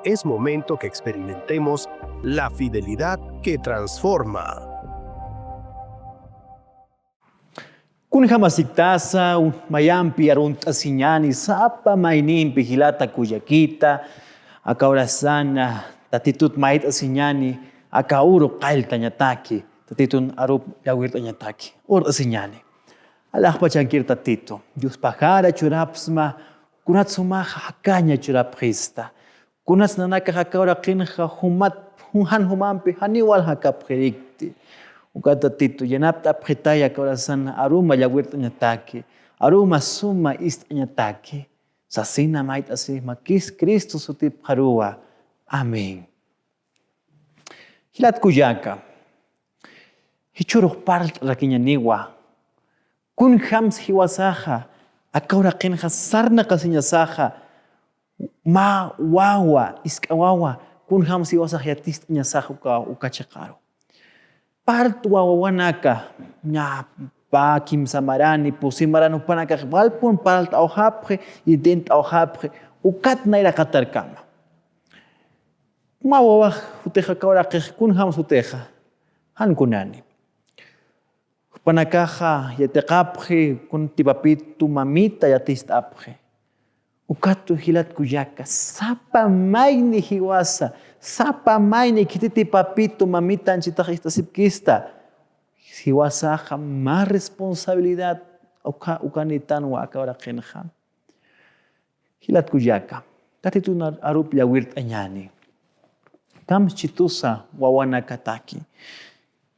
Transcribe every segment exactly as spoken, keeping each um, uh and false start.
Es momento que experimentemos la fidelidad que transforma. Kunjamasiktasa mayampi arunt'asiñani sapa maynimpi jilata kullakita, aka urasana Tatitut mayt'asiñani, aka uru qalltañataki, Tatitun arup llawirt'añataki, urt'asiñani. Alaxpachankir Tatitu, Diospaxara churapxsma, kunats jumax jakaña churapxista. Kunats nanakax aka uraqinxa jumat, jan jumampi janiw wal jakapxirikti. Ukat Tatitu, yanapt'apxitay aka urasan aruma llawirt'añataki, aruma suma ist'añataki. Sasina mayt'asixma Cristo sutipxaruwa. Amén. Jilat kullaka, jichhürux parlt'arakiñaniwa. Kunjams jiwasaxa aka uraqinxa sarnaqasiñasaxa, mä wawa, isk'a wawa, kunjams jiwasax yatist'añasaxa uka, uka chiqaru. Parlt'wa wawanaka, ña pä kimsa marani, pusi marani jupanakax walpun parlt'awxapxi, intent'awxapxi, ukat nayraqatarkama. Mä wawax jutixa aka uraqix kunjams jutixa, jan kunani. Jupanakaxa yatiqapxi, kunti papitu mamita yatist'apxi. Ukatwa jilat kullaka, sapa mayni jiwasa, sapa mayni khititi papitu mamita anchitax ist'asipkista. Jiwasaxa mä responsabilidad uka, ukanitanwa aka uraqinxa. Jilat kullaka, Tatitun arup llawirt'añani. Kamschitusa wawanakataki.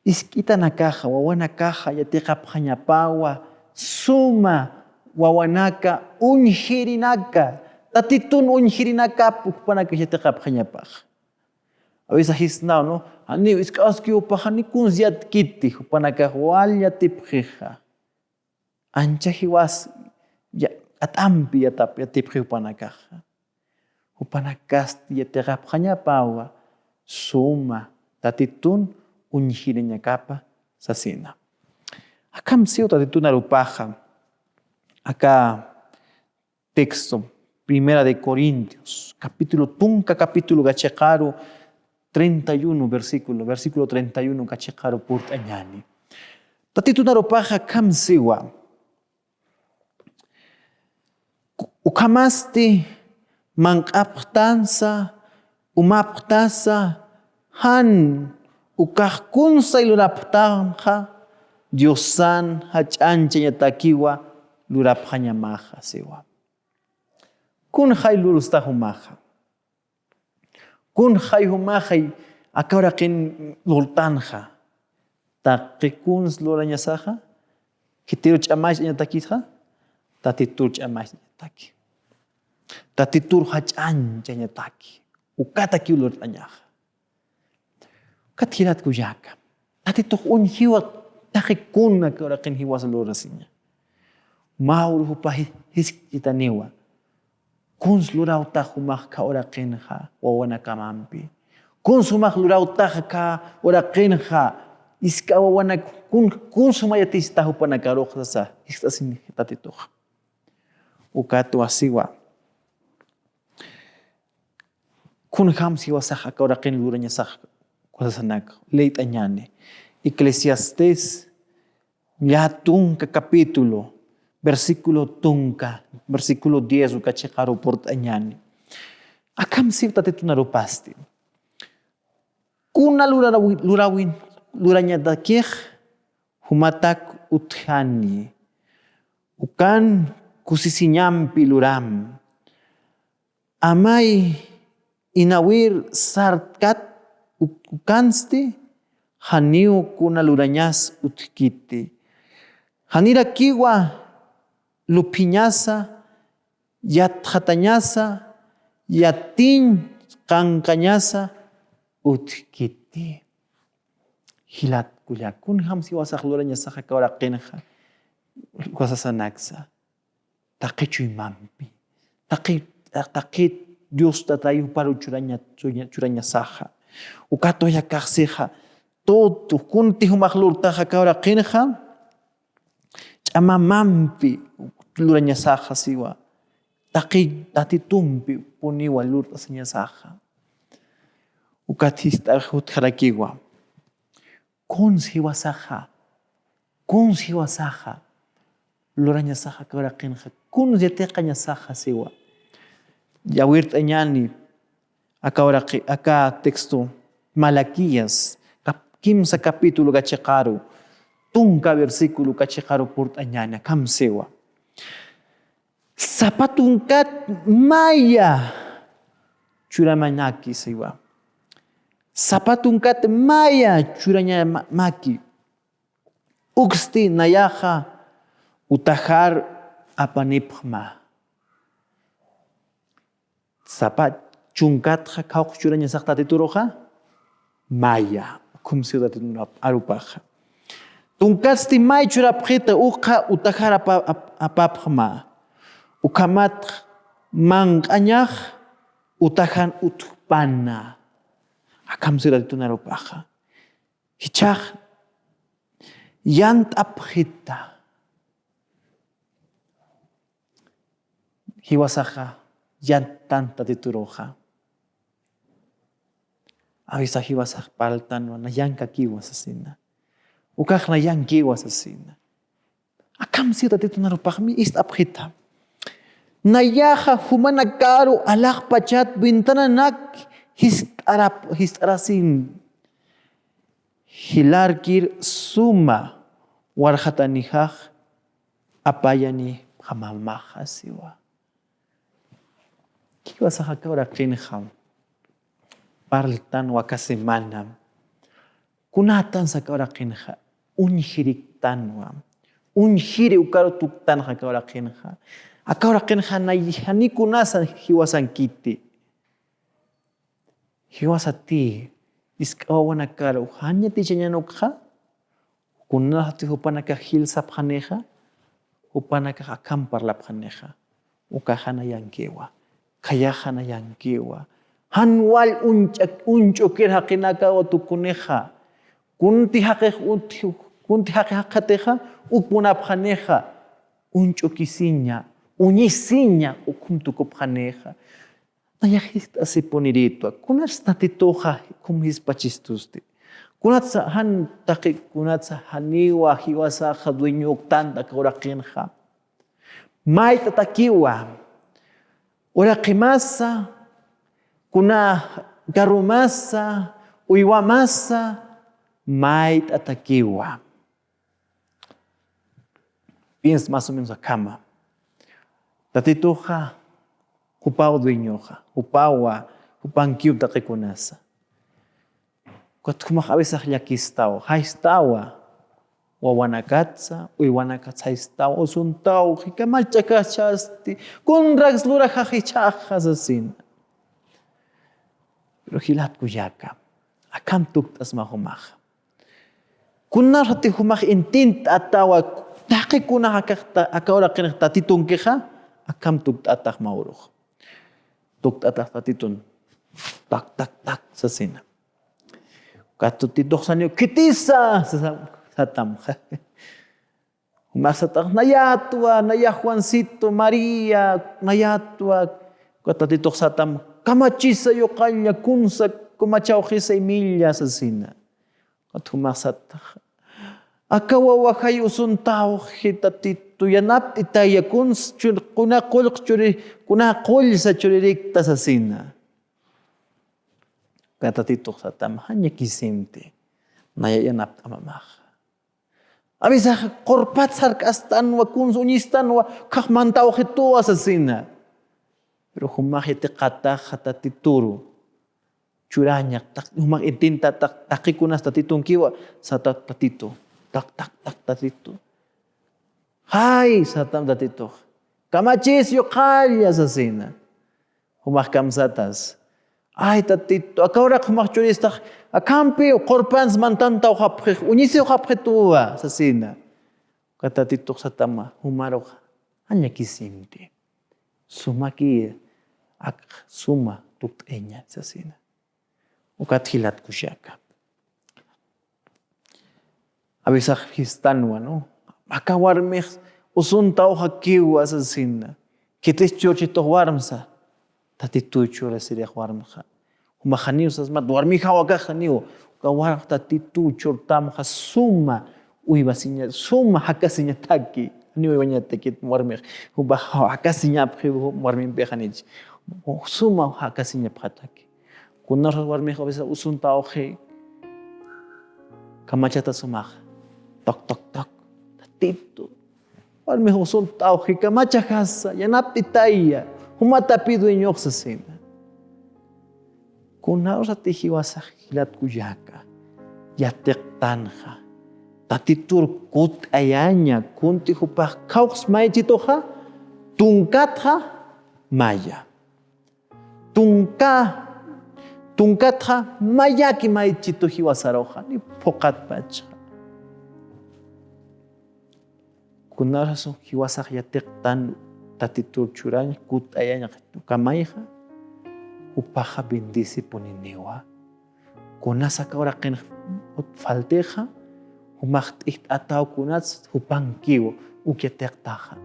Isk'itanakaxa, wawanakaxa yatiqapxañapawa, suma wawanaka uñjirinaka, Tatitun uñjirinakap jupanakax yatiqapxañapaxa. A veces jisnaw, ¿no? Janiw isk'askiw jupaxa, janiw kuns yatkiti, jupanakax wal yatipxixa. Ancha jiwas ya-, k'at'ampi yatap-, yatipxi jupanakaxa. Jupanakasti yatiqapxañapawa suma Tatitun uñjiriñakapa sasina. Akham siw Tatitun arupaxa, aka texto, Primera de Corintios, capítulo tunka, capítulo kachiqaru treinta y uno, versículo, versículo treinta y uno kachiqaru purt'añani. Tatitun arupaxa akham siwa. Ukhamasti manq'apxtansa, umapxtasa, jan ukax kunsay lurapxtanxa, Diosan jach'añchañatakiwa lurapxañamaxa siwa. Kunjay lursta jumaxa. Kunjay jumaxay aka uraqin lurtanxa. Taqi kuns lurañasaxa. Khitiru ch'amacht'añatakitxa. Tatitur ch'amacht'añataki. Tatitur jach'añchañataki. Ukatakiw lurt'añaxa. Ukat jilat kullaka. Tatitux uñjiwa taqi kuna aka uraqin jiwas lurasiña. Mä uru jupa ji-, jiskt'itaniwa. Kuns lurawtax jumax aka uraqinxa wawanakamampi. Kuns jumax lurawtax aka uraqinxa isk'a wawanak kun-, kuns juma yatistax jupanakarux sasa jiskt'asin Tatitux. Ukat wasiwa. Kunjams jiwasax aka uraqin lurañasax kusasanak leyt'añani. Eclesiastés, llä tunka capítulo, versículo tunka, versículo diez uka chiqaru purt'añani. Akham siw Tatitun arupasti. Kuna lurawi-, lurawin, lurañatakix jumatak utjani. Ukan kusisiñampi luram. Amay inawir sartkat uk-, ukansti, janiw kuna lurañas utjkiti. Janirakiwa luphiñasa, yatxatañasa, yatiñ qanqañasa utjkiti. Jilat kullaka, kunjams jiwasax lurañasaxa aka uraqinxa, uka sasanaksa. Taqi chuymampi. Taqi, taqi Dios Tatay juparu churaña-, churaña-, churañasaxa. Ukat wayakax sixa. Tutu, kunti jumax lurtaxa aka uraqinxa. Ch'amamampi lurañasaxa siwa. Taqi Tatitumpi puniwa lurt'asiñasaxa. Ukat jist'ax jutjarakiwa. Kuns jiwasaxa, kuns jiwasaxa lurañasaxa aka uraqinxa, kuns yatiqañasaxa siwa. Yawirt'añani aka uraqi, aka texto, Malaquías, cap-, kimsa capítulo kachiqaru, tunka versículo kachiqaru purt'añani, akham siwa. Sapa tunkat maya churañamaki siwa. Sapa tunkat maya churañamaki. Uksti nayaxa utajar apanipxma. Sapa chunkatxa khawqs churañasax Tatituruxa maya. Ukhum siw Tatitun arupaxa. Tunkatsti may churapxita, ukxa utajar apa-, ap-, apapxma. Ukhamat manq'añax utajan utjpana. Akham siw Tatitun arupaxa. Jichhax yant'apxita. Jiwasaxa yantan Tatituruxa. Avisa jiwasax parltanwa, nayankakiwa sasina. Ukax nayankiwa sasina. Akham siw Tatitun arupaxmi ist'apxita. Nayaxa jumanakaru alaxpachat ventananak jist'arap-, jist'arasin. Jilarkir suma warxatanixax apayani jamamaxa siwa. Jiwasax aka uraqinxa parltanwa aka semana. Kunatans aka uraqinxa uñjiriktanwa. Uñjiri ukaru tuktanxa aka uraqinxa. Aka uraqinxa nay-, janiw kunasa jiwasankiti. Jiwasati, jisk'a wawanakaru, jan yatichañan ukxa, kunasati jupanakax jilsapxanixa, jupanakax akham parlapxanixa, ukaxa nayankiwa, khayaxa nayankiwa, jan wal uñch'ak-, uñch'ukir jaqinakawa tukunixa, kunti jaqix ut-, kunti jaqix jaqatixa, uk munapxanixa, uñch'ukisiña, uñisiña, ukhum tukupxanixa. Nayax jist'asipunirïtwa, kunats Tatituxa ukhum jispachistusti. Kunatsa jan taqi, kunatsa janiwa jiwasaxa dueñoktanti aka uraqinxa. Mayt'atakiwa. Uraqimasa, kuna karrumasa, uywamasa, mayt'atakiwa. Piensa más o menos akhama. Tatituxa, jupaw dueñoxa, jupawa, jupankiw taqikunasa. Ukat jumax a veces llakistawa, jaystawa, wawanakatsa, uywanakatsa jaystawa, usuntaw, jikamach'akachasti, kunraks luraxax jichhaxa sasina. Pero jilat kullaka, akham tukt'asma jumaxa. Kunarati jumax intint'atawa, taqi kunax akax ta-, aka uraqinx Tatitunkixa, akham tukt'ataxma urux. Tukt'atax Tatitun, tak, tak, tak, sasina. Ukat Tatitux saniw, khitisa, sasam, satam. Jumax satax, nayatwa, naya Juancito, María, nayatwa. Ukat Tatitux satam, kamachisa yuqalla, kunsa, kamachawxisa imilla, sasina. Ukat jumax satax, aka wawaxay usuntawxi Tatitu, yanapt'itaya, kuns chur-, kuna qullq churi-, kuna qullsa churirikta, sasina. Ukat Tatitux satam, jan llakisimti, naya yanapt'amamaxa. A veces qurpat sark'astanwa, kuns uñistanwa, khax mantawxituwa sasina. Pero jumax yatiqataxa Tatituru churaña, taq-, jumax intintatax taqi kunas Tatitunkiwa, sata Tatitu, tak, tak, tak, Tatitu. Jay, satam Tatitux. Kamachis yuqalla sasina. Jumax kamsatas. Ay, Tatitu, aka uraq jumax churistax, akhampi qurpans mantantawxapxix, uñisiwxapxituwa, sasina. Ukat Tatitux satama, jumarux, jan llakisimti. Sumaki, ak suma tukt'ayaña, sasina. Ukat jilat kullaka. A veces jistanwa, ¿no? Aka warmix usuntawxakiwa sasina. Khitis churchitux warmsa. Tatituy churasirix warmxa. Jumax janiw sasmat, warmix jawakax janiw. Uka warmix Tatitu churtamxa suma uywasiña, suma jakasiñataki. Janiw uywañataki warmix. Jupax jakasiñapxi warmimpi janich. Suma jakasiñapxataki. Kunasas warmix a veces usuntawxi. Kamachata sumax. Toc, toc, toc. Tatitu. Warmix usuntawxi, kamachajasa, yanapt'itaya, jumatapi dueñox sasina. Kunawsati jiwasax jilat kullaka, yatiqtanxa, Tatitur kut'ayaña, kunti jupax khawqs maychituxa, tunkatxa maya. Tunka, tunkatxa mayaki maychitu jiwasaruxa, ni phuqatpachxa. Kunarasun jiwasax yatiqtan Tatitur churañ, kut'ayañ kamayxa, jupaxa bendecipuniniwa. Kunasa aka uraqin faltixa, jumax t'ijt'ataw kunats jupankiw uk yatiqtaxa.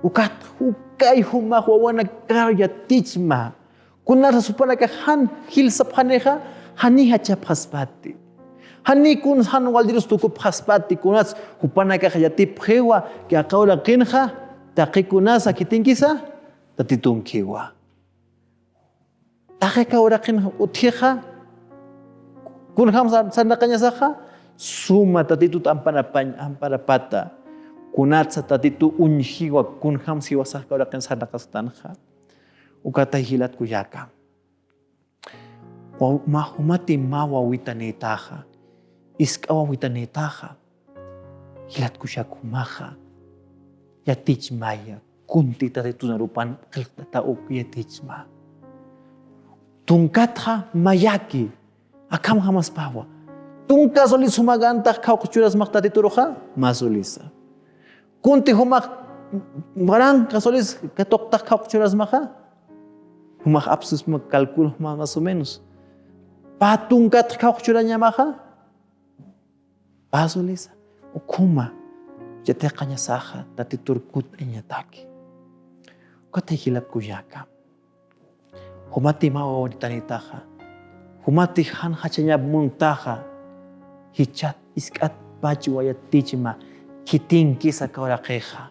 Ukat jukay jumax wawanakar yatichma. Kunasas jupanakax jan jilsapxanixa, jani jachapxaspati. Jani kun jan waldirus tukupxaspati, kunats jupanakax yatipxiwa, aka uraqinxa, taqi kunasa khitinkisa, Tatitunkiwa. Taqi aka uraqin utjixa, kunjam sa-, sarnaqañasaxa, suma Tatitut amparapañ, amparapata. Kunatsa Tatitu uñjiwa, kunjam jiwasax aka uraqin sarnaqastanxa. Ukatay jilat kullaka. Wa-, ma-, jumati mä wawitanïtaxa, isk'a wawitanïtaxa, jilat kullak jumaxa, yatichmaya, kunti Tatitun arupan qillqt'ata uk yatichma. Tunkatxa mayaki, akham jamaspawa. Tunka solis jumax gantax khawqs churasmax Tatituruxa, mä solisa. Kunti jumax waranqa solis katuqtax khawqs churasmaxa, jumax apsusma calcul juma más o menos. Pä tunkat khawqs churañamaxa, pä solisa. Ukhuma, yatiqañasaxa, Tatitur kut'ayañataki. Ukatay jilat kullaka. Jumati mä wawitanïtaxa, jumati jan jachañap muntaxa, jichhat isk'at pachwa yatichma, khitinkisa aka uraqixa,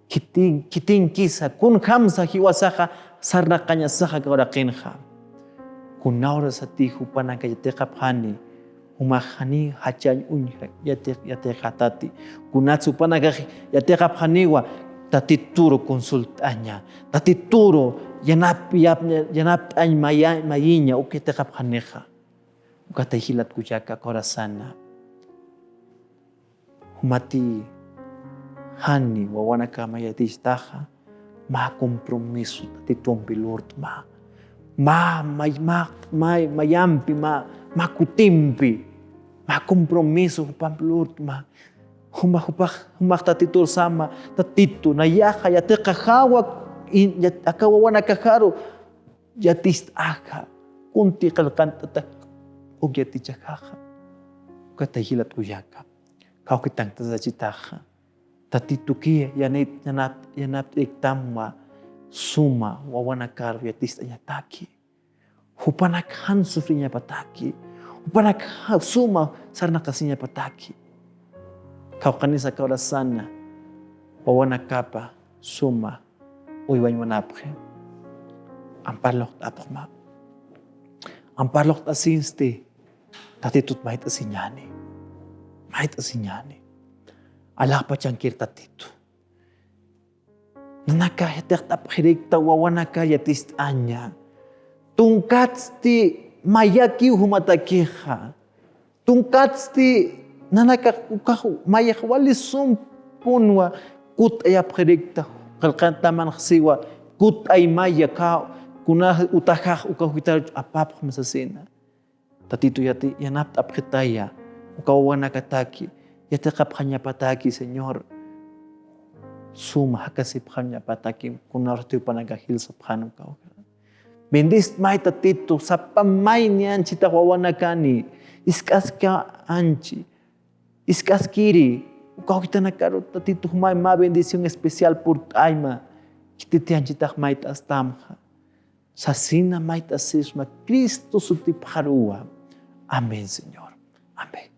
khitin-, khitinkisa, kunjamsa jiwasaxa, sarnaqañasaxa aka uraqinxa. Kunawrasati jupanaka yatiqapxani, jumax jani jachañ uñja yatiq-, yatiqatati. Kunats jupanakax yatiqapxaniwa, Tatituru consult'aña, Tatituru yanap-, yap-, yanapt'añ maya-, mayiña, uk yatiqapxanixa. Ukatay jilat kullaka aka urasana. Jumati jani wawanakama yatichtaxa, mä compromiso Tatitumpi lurt'ma. Mä, mä, mä, mä, mayampi, mä, mä kutimpi, mä compromiso jupampi lurt'ma. Juma, jupax, jumax Tatitur sama, Tatitu, nayaxa yatiqaxawa, in-, yat-, aka wawanakaxaru yaticht'axa, kunti qillqant'ata uk yatichaxaxa. Ukatay jilat kullaka. Kawkitanktasachitaxa. Tatituki yanit-, yanat-, yanapt'iktamwa suma wawanakar yaticht'añataki. Jupanak jan sufriñapataki. Jupanak ja-, suma sarnaqasiñapataki. Kawkanisa aka urasana wawanakapa suma uywañ munapxi. Ampar luqt'apxma. Ampar luqt'asinsti Tatitut mayt'asiñäni. Mayt'asiñäni. Alaxpachankir Tatitu. Nanaka yatiqt'apxirikta wawanaka yaticht'aña. Tunkatsti mayakiw jumatakixa. Tunkatsti nanaka ukax mayax wali sum punwa kut'ayapxirikta qillqantamanx siwa kut'ay maya ka kuna utajax uka juytar apapxma sasina. Tatitu yati-, yanapt'apxitaya, uka wawanakataki, yatiqapxañapataki, Señor. Suma jakasipxañapataki, kunarti jupanaka jilsapxan uka wawanaka. Bendist may Tatitu, sapa mayni anchhitax wawanakani, isk'aska anchi, isk'askiri, uka wakitanakaru Tatitu jumay mä bendición especial purt'ayma, khititi anchhitax mayt'astamxa. Sasina mayt'asisma Cristo sutipxaruwa. Amén, Señor. Amén.